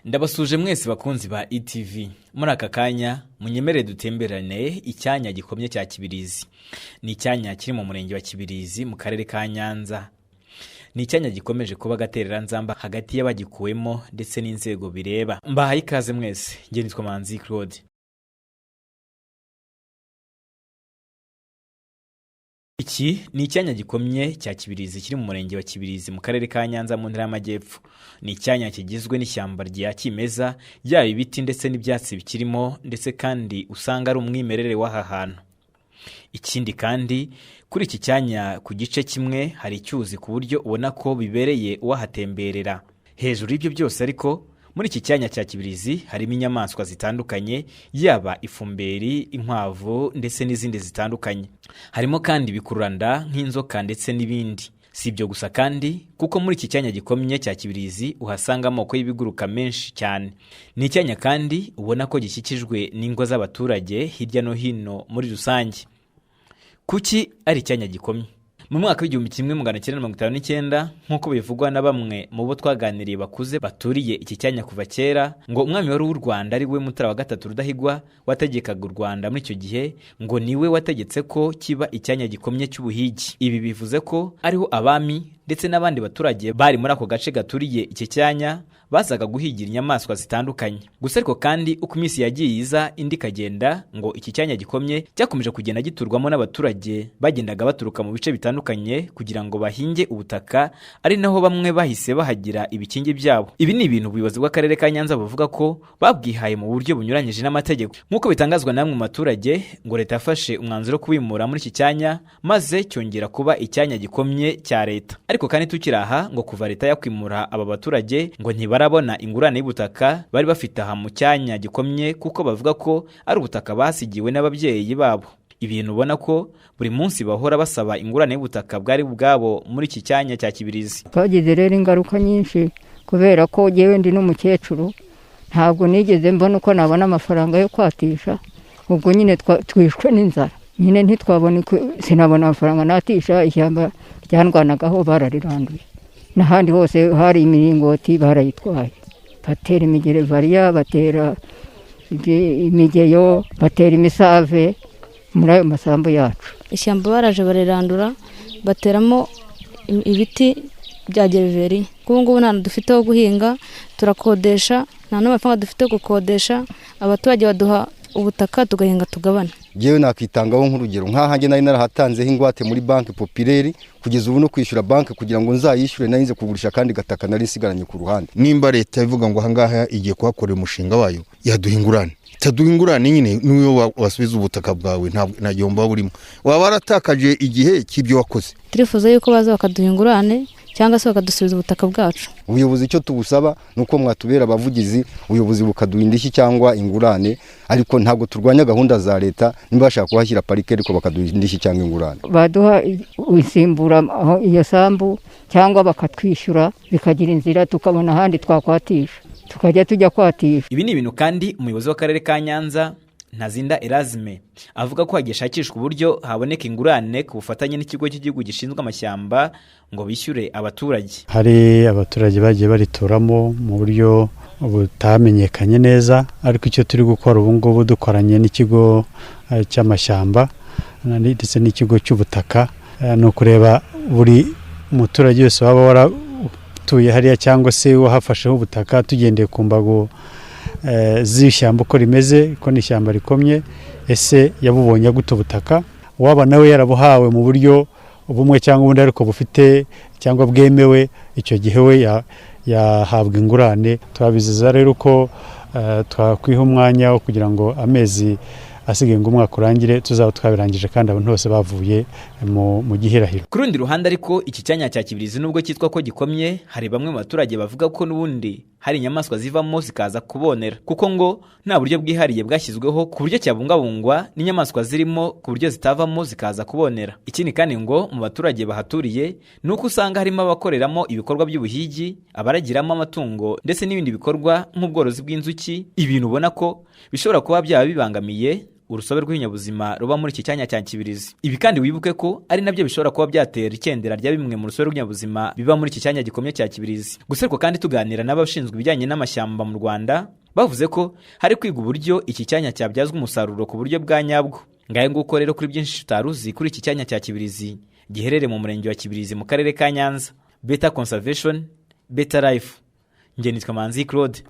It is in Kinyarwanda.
Ndabasuje mwese bakunzi ba ETV. Muri aka kanya munyemerere dutemberane icyanya gikomye cya Kibirizi. Ni icyanya kiri mu murenge wa Kibirizi mu karere ka Nyanza. Ni icyanya gikomeje kuba agatereranzamba hagati y'abagikuwemo ndetse n'inzego bireba. Mbahaye ikaze mwese, njye nitwa Manzi Claude. Iki ni icyanya gikomye cya Kibirizi kiri mu murenge wa Kibirizi mu karere ka Nyanza mu ntara y'Amajyepfo. Ni icyanya kigizwe n'ishyamba rya kimeza, yaba ibiti ndetse n'ibyatsi bikirimo, ndetse kandi usanga ari umwimerere w'aha hantu. Ikindi kandi kuri iki cyanya ku gice kimwe hari icyuzi ku buryo ubona ko bibereye uwahatemberera. Hejuru y'ibyo byose ariko muri iki cyanya cya Kibirizi harimo inyamaswa zitandukanye, yaba ifumberi, inkwavu ndetse n'izindi zitandukanye. Harimo kandi ibikururanda nk'inzoka ndetse n'ibindi. Si ibyo gusa kandi kuko muri iki cyanya gikomye cya Kibirizi uhasanga amoko y'ibiguruka menshi cyane. Ni icyanya kandi ubona ko gikikijwe n'ingo z'abaturage hirya no hino muri rusange. Kuki ari icyanya gikomye? Mu mwaka w'1959, nk'uko bivugwa na bamwe mu bo twaganiriye bakuze baturiye iki cyanya kuva kera, ngo umwami wari uw'u Rwanda ari we Mutara wa gatatu Rudahigwa wategekaga u Rwanda muri icyo gihe, ngo niwe wategetse ko kiba icyanya gikomye cy'ubuhigi. Ibi bivuze ko ariho abami ndetse n'abandi baturage bari muri ako gace gaturiye iki cyanya bazaga guhigira inyamaswa zitandukanye. Gusa ariko kandi uko iminsi yagiye iza indi ikagenda, ngo iki cyanya gikomye cyakomeje kugenda giturwamo n'abaturage bagendaga baturuka mu bice bitandukanye kugira ngo bahinge ubutaka, ari naho bamwe bahise bahagira ibikingi byabo. Ibi ni ibintu ubuyobozi bw'akarere ka Nyanza buvuga ko babwihaye mu buryo bunyuranyije n'amategeko. Nk'uko bitangazwa na bamwe mu baturage, ngo leta yafashe umwanzuro wo kubimura muri iki cyanya maze cyongera kuba icyanya gikomye cya leta. Ariko kandi tukiri aha, ngo kuva leta yakwimura aba baturage ngo ntibarabona ingurane y'ubutaka bari bafite aha mu cyanya gikomye, kuko bavuga ko ari ubutaka basigiwe n'ababyeyi babo. Ibintu ubona ko buri munsi bahora basaba ingurane y'ubutaka bwari ubwabo muri iki cyanya cya Kibirizi. Twagize rero ingaruka nyinshi kubera ko yewe ndi n'umukecuru, ntabwo nigeze mbona uko nabona amafaranga yo kwatisha. Ubwo nyine twishwe n'inzara nyine, ntitwabona, sinabona amafaranga natisha. Ishyamba ryandwanagaho barariranduye, n'ahandi hose hari imiringoti barayitwaye, batera imigerevariya, batera imigeyo, batera imisave muri ayo masambu yacu. Ishyamba baraje barirandura, bateramo ibiti bya gereveriya. Ubu ngubu nta dufite ho guhinga, turakodesha, nta n'amafaranga dufite yo gukodesha. Abaturage baduha ubutaka tugahinga tugabana. Yewe nakwitangaho nk'urugero, nk'ahanjye nari narahatanzeho ingwate muri banki popireri, kugeza ubu no kwishyura banki kugira ngo nzayishyure narinze kugurisha kandi gataka nari nsigaranye ku ruhande. Nimba leta ivuga ngo ahangaha igiye kuhakorera umushinga wayo, yaduha ingurane. Itaduha ingurane nyine niyo wasubiza ubutaka bwawe, nta gihombo burimo, waba waratakaje igihe cy'ibyo wakoze. Turifuza yuko baza bakaduha ingurane cyangwa se bakadusubiza ubutaka bwacu. Ubuyobozi icyo tubusaba ni uko mwatubera abavugizi, ubuyobozi bukaduha indishyi cyangwa ingurane, ariko ntabwo turwanya gahunda za leta. Niba bashaka kuhashyira parike ariko bakaduha indishyi cyangwa ingurane, baduha isimbura iyo sambu cyangwa bakatwishyura bikagira inzira, tukabona ahandi twakwatisha, tukajya tujya kwatisha. Ibi ni ibintu kandi umuyobozi w'akarere ka Nyanza Ntazinda Erasme avuga ko hagishakishwa uburyo haboneka ingurane ku bufatanye n'ikigo cy'igihugu gishinzwe amashyamba ngo bishyure abaturage. Hari abaturage bagiye barituramo mu buryo butamenyekanye neza, ariko icyo turi gukora ubu ngubu dukoranye n'ikigo cy'amashyamba ndetse n'ikigo cy'ubutaka ni ukureba buri muturage wese waba waratuye hariya cyangwa se wahafasheho ubutaka, tugendeye ku mbago z'ishyamba uko rimeze, ko n'ishyamba rikomye, ese yabubonye gute ubutaka, waba nawe yarabuhawe mu buryo bumwe cyangwa ubundi ariko bufite cyangwa bwemewe, icyo gihe we yahabwa ingurane. Turabizeza rero ko twakwiha umwanya wo kugira ngo amezi asigaye ngo umwaka urangire tuzaba twabirangije kandi abantu bose bavuye mu gihirahiro. Ku rundi ruhande ariko iki cyanya cya Kibirizi nubwo cyitwa ko gikomye, hari bamwe mu baturage bavuga ko n'ubundi hari inyamaswa zivamo zikaza kubonera, kuko ngo nta buryo bwihariye bwashyizweho ku buryo cyabungabungwa n'inyamaswa zirimo ku buryo zitavamo zikaza kubonera. Ikindi kandi ngo mu baturage bahaturiye ni uko usanga harimo abakoreramo ibikorwa by'ubuhigi, abaragiramo amatungo ndetse n'ibindi bikorwa nk'ubworozi bw'inzuki, ibintu ubona ko bishobora kuba byaba bibangamiye urusobe rw'ibinyabuzima ruba muri iki cyanya cya Kibirizi. Ibi kandi wibuke ko ari nabyo bishobora kuba byatera ikendera rya bimwe mu rusobe rw'ibinyabuzima biba muri iki cyanya gikomye cya Kibirizi. Gusa ariko kandi tuganira n'abashinzwe ibijyanye n'amashyamba mu Rwanda, bavuze ko hari kwiga uburyo iki cyanya cyabyazwa umusaruro ku buryo bwa nyabwo. Ngahe nguko rero kuri byinshi tutaruzi kuri iki cyanya cya Kibirizi giherereye mu murenge wa Kibirizi mu karere ka Nyanza. Better conservation, better life. Njye nitwa Manzi Claude.